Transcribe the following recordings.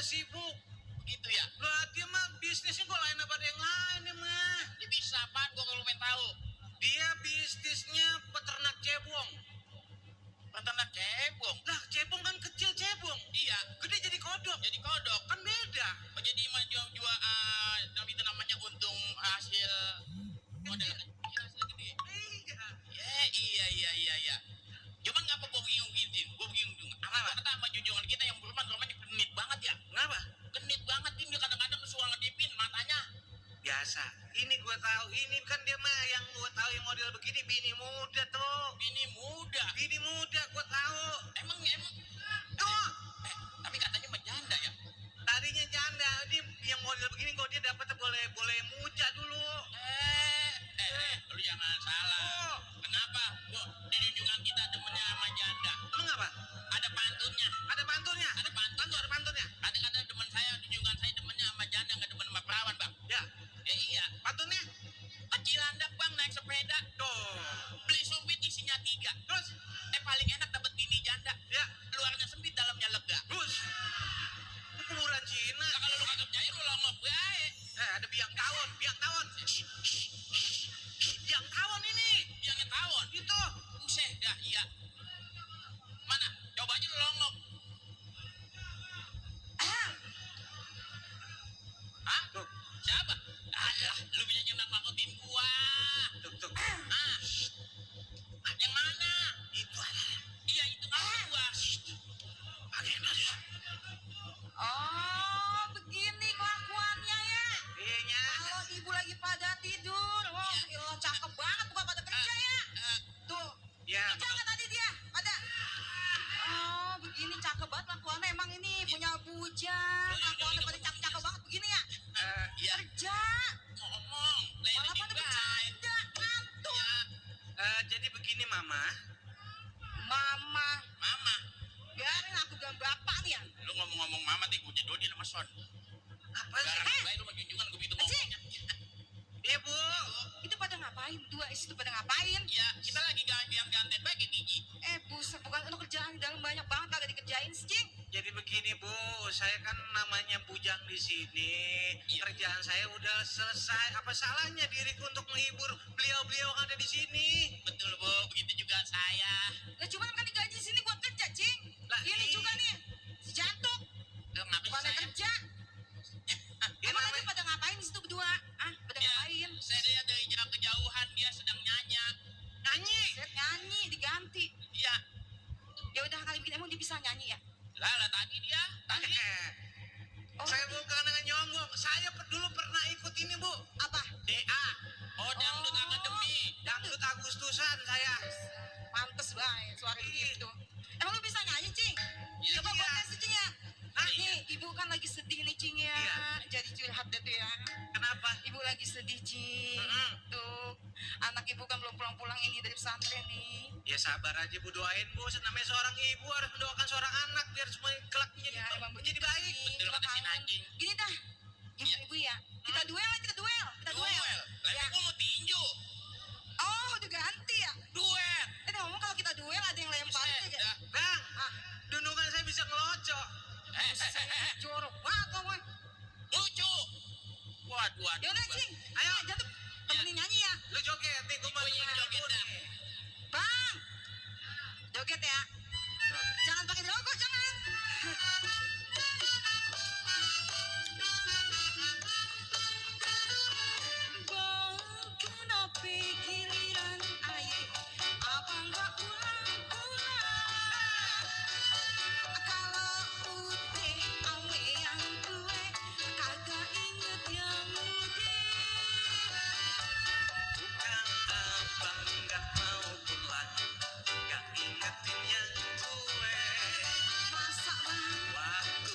sibuk. Gitu ya. Lah dia mah bisnisnya kok lain apa yang lain ya mah. Dia bisa apaan gua kalau pengen tahu. Dia bisnisnya peternak cebong. Peternak cebong. Lah cebong kan kecil cebong. Iya, Gede jadi kodok. jadi kodok. Kan beda. Oh, jadi jual itu namanya untung hasil modal kecil hasil gede. Iya. Iya. Cuman ngapa gua bingung gitu? Gua bingung. Apa kata sama junjungan kita yang berman rumahnya genit banget ya? Kenapa? Genit banget ini kadang-kadang suka ngedipin matanya. Biasa. Ini gua tahu. Ini kan dia mah yang gua tahu yang model begini bini muda tuh. Bini muda. Bini muda gua tahu. Emang Tuh. tapi katanya menjanda ya. Tadinya janda. Ini yang model begini kok dia dapat boleh muja dulu. Lu jangan salah. Oh. Kenapa? Gua di junjungan kita demennya sama janda. Emang apa? Ada pantunnya. Ada pantunnya? Ada pantun. Ada pantunnya? Kadang-kadang demen saya, junjungan saya demennya sama janda, nggak demen sama perawan, Bang. Ya. Ya iya. Pantunnya? Cilandak, Bang, naik sepeda. Tuh. Beli sumpit isinya 3. Terus? Paling enak dapat bini janda. Ya. Luarnya sempit, dalamnya lega. Terus? Ini kuburan Cina. Nah, kalau lu kagak percaya lu longok bae. Ada biang tawon. Biang tawon ini. Biangnya tawon. Itu. Buset dah, iya. Mana? Coba aja lu longok. Hah? Tuh. Siapa? Alah, lu bisa nakut-nakutin gua. Tuh. Yang mana? Itu ada. Iya, itu nakut gua. Ada yang masuk. Oh, begini kelakuannya ya. Iya. Kalau ibu lagi pada tidur, wah, ilah cakep banget bukan pada kerja ya. Tuh, Ya. kerja nggak tadi dia? Pada. Oh, begini cakep banget kelakuannya. Emang ini punya bujang. Kelakuannya pada cakep banget begini ya. Iya. Kerja. Ngomong. Malah pada bercanda, ngantuk. Ya. Jadi begini mama. Mama, Mama. biarin aku bilang bapak nih ya. Lu ngomong-ngomong mama deh, gua jedodin sama Son. Apa sih? Garang baik lu mau junjungan gua gitu ngomongnya. Iya bu. Itu pada ngapain? Dua itu pada ngapain? Ya, kita lagi gantian baik gigi. Buset, bukan untuk kerjaan di dalam banyak banget kagak dikerjain sih, Cing. Jadi begini bu, saya kan namanya bujang di sini. Iya. Kerjaan saya udah selesai. Apa salahnya diriku untuk menghibur beliau-beliau yang ada di sini? Betul, Bu. Begitu juga saya. Lah cuma kan digaji sini buat kerja, Cing. Lah, Ini iya. juga nih, si jantung. Kenapa Pada saya? kerja. Ini Emang lagi namanya pada ngapain di situ berdua? Pada Ya, ngapain? saya lihat dari jauh kejauhan dia sedang nyanyi. nyanyi. Set nyanyi diganti. Iya. Ya udah kali bikin emang dia bisa nyanyi ya? Lah tadi dia. Tadi. Oh, Saya bukan dengan nyombong. Saya dulu pernah ikut ini bu. apa? DA. Oh, dangdut akademi. Dangdut Agustusan saya. Pantes banget suara begitu. Emang lu bisa nyanyi, Cing? Iya. Coba kontes Cing ya. Hah? Nih, ibu kan lagi sedih nih, Cing ya. Iya. Jadi curhat deh tuh ya. Kenapa? Ibu lagi sedih, Cing. Mm-mm. Tuh, anak ibu kan belum pulang-pulang ini dari pesantren nih. Ya sabar aja bu, doain bu. Namanya seorang ibu harus mendoakan seorang anak biar semuanya kelak Ya, emang menjadi begitu, baik. Cing. Betul Kita kata si kangen. Najing. Gini dah, ibu ya. Kita duel lah, kita duel. Duel. Lagi Ya. gua mau tinju. Oh, udah ganti ya. Duel. Ngomong kalau kita duel ada yang lempar Buset aja. dah. Bang, dundungan saya bisa ngelocok. Jorok banget kamu. Lucu. Waduh. Ya udah, Cing. Ayo. Jatuh. Temenin nyanyi ya. Lu joget nih, gue mau Gua yang joget dah. Bang. Joget ya. Jangan pakai logo, jangan. Bang, kenapa giliran aye? Apa enggak pulang-pulang? Kalau uteh awe yang gue kagak inget yang muda. Bukan abang gak mau pulang, gak ingetin yang gue. Masa bang? Waktu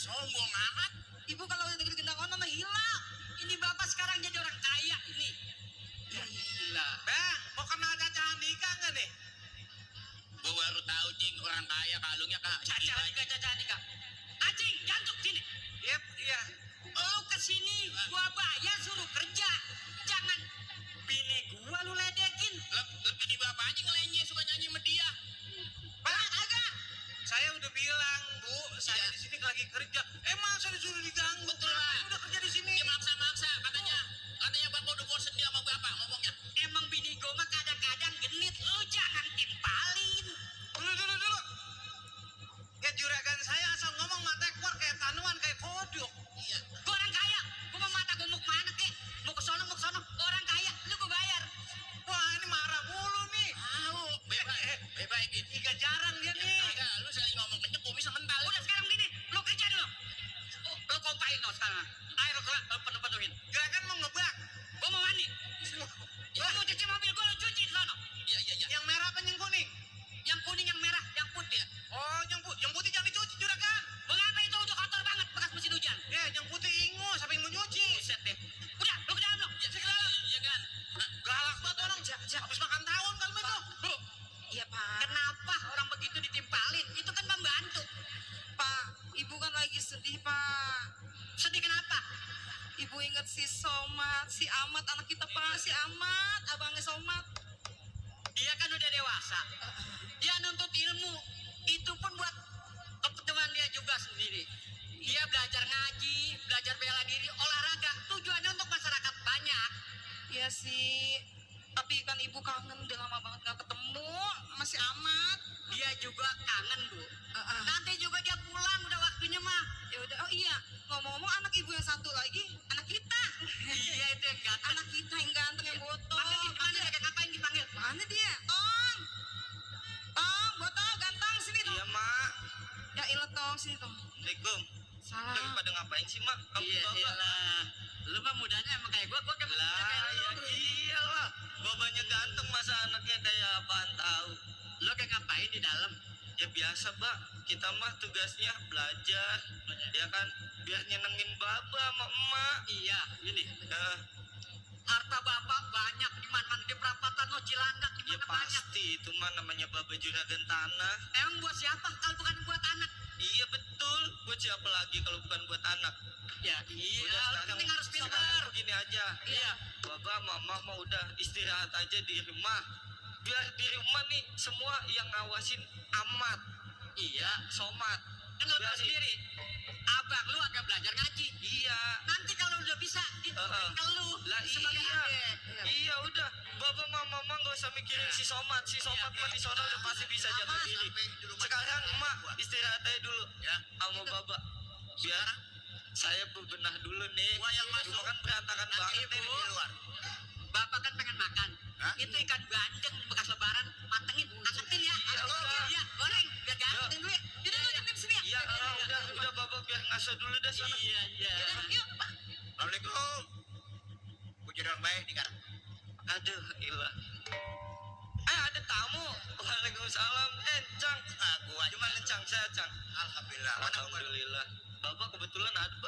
sombong amat. Ibu kalau udah gendang ono mah hilang. Ini bapak sekarang jadi orang kaya ini. Gila. Bang, mau kenal Caca Andika nggak nih? Gua baru tahu cing orang kaya kalungnya kak. Caca Andika. Acing, jantuk sini. Iya. Lu kesini, gua bayar suruh kerja. Jangan bini gua lu ledekin. Lebih di bapak aja ngelenye suka nyanyi sama dia. Pak, agak. Saya udah bilang, Bu, saya Iya. di sini lagi kerja. Emang saya disuruh diganggu. Betul, Kenapa Pak. udah kerja di sini? Dia maksa-maksa katanya. Katanya bapak udah bosen dia sama bapak ngomongnya. Emang bini gua mah kadang-kadang genit. Lu jangan timpalin. Dulu. Ya juragan saya asal ngomong mata keluar kayak tanuan, kayak kodok. Iya. Gua orang kaya. Gua mau mata gua mau kemana kek? Mau ke sono. Orang kaya, lu gua bayar. Wah, ini marah mulu nih. Tahu. Bebas gitu. Iga jarang dia nih. Agak lu sekali ngomong kenyek gua bisa mental. Udah sekarang gini, lu kerja dulu. Lu kompain no sekarang. Air lu penuhin. Juragan mau ngebak. Gua mau mandi. Gua mau cuci mobil gua, lu cuci di sono. Iya. Yang merah apa yang kuning? Yang kuning, yang merah, yang putih. Oh, yang putih jangan dicuci, juragan. Mengapa itu udah kotor banget bekas mesin hujan? Ya, yang putih ingus, siapa yang mau nyuci? Buset deh. Udah, lu ke dalam lu. Ya, saya ke dalam. Iya kan. Galak banget orang. Habis makan tahun kalau itu. Bu, Iya Pak. kenapa orang begitu ditimpalin? Itu kan membantu. Pak, ibu kan lagi sedih Pak. Sedih kenapa? Ibu inget si Somat, si Amat anak kita Pak, si Amat, abangnya Somat. Dia kan udah dewasa. Dia nuntut ilmu. Itu pun buat kepentingan dia juga sendiri. Dia belajar ngaji, belajar bela diri, olahraga. Tujuannya untuk masyarakat banyak. Iya sih, tapi kan ibu kangen udah lama banget gak ketemu sama si Amat. Dia juga kangen, Bu. Heeh. Nanti juga dia pulang, udah waktunya mah. Ya udah, oh iya, ngomong-ngomong anak ibu yang satu lagi, anak kita. Dia itu yang ganteng. Anak kita yang ganteng yang botol. Panggil di mana dia? Ngapain dipanggil? Mana dia? Tong, botol ganteng sini Tong. Iya, Mak. Ya ilah Tong sini Tong. Assalamualaikum. Salah. Lagi pada ngapain sih, Mak? Kamu Iya, bapak? iyalah. Lu mah mudanya emang kayak gua kan muda Lah, kayak ya lu. iyalah. Babanya ganteng, masa anaknya kayak apaan tahu. Lu kayak ngapain di dalam? Ya biasa, Pak. Kita mah tugasnya belajar, ya kan? Biar nyenengin baba sama emak. Iya, ini. Eh, Harta bapak banyak di mana-mana di perapatan lo Cilandak di ya mana banyak. pasti itu mah namanya baba juragan tanah. Emang buat siapa kalau bukan buat anak? Iya betul. Buat siapa lagi kalau bukan buat anak? Ya iya, Udah lu sekarang, penting harus sekarang pintar. begini aja. Iya. Baba, mama mau udah istirahat aja di rumah. Biar di rumah nih semua yang ngawasin Amat, Iya, Somat. kan lo tahu Biarin. sendiri. Abang lu agak belajar ngaji. Iya. Nanti kalau udah bisa diturunin ke lu Lah sebagai iya. adik. Iya udah. Baba mama mama nggak usah mikirin si Somat. Si Somat mah di sana udah pasti bisa jaga diri. Sekarang emak istirahat aja dulu. Ya. Sama baba. Biar saya bebenah dulu nih. Gua yang masuk. Rumah kan berantakan banget Ibu. nih di luar. Bapak kan pengen makan. Hah? Itu ikan bandeng bekas lebaran, matengin, angetin ya. Iya, udah. Iya, goreng, biar gantiin duit. Yaudah lu diam sini ya. Iya, udah baba biar ngaso dulu dah sana. Iya, iya. Yaudah, yuk Pak. Assalamualaikum. Puji orang baik nih kan. Aduh, ilah. Ada tamu. Waalaikumsalam. Cang. Gua Gimana Cang? Saya Cang. alhamdulillah. Alhamdulillah. Bapak kebetulan ada, Pak.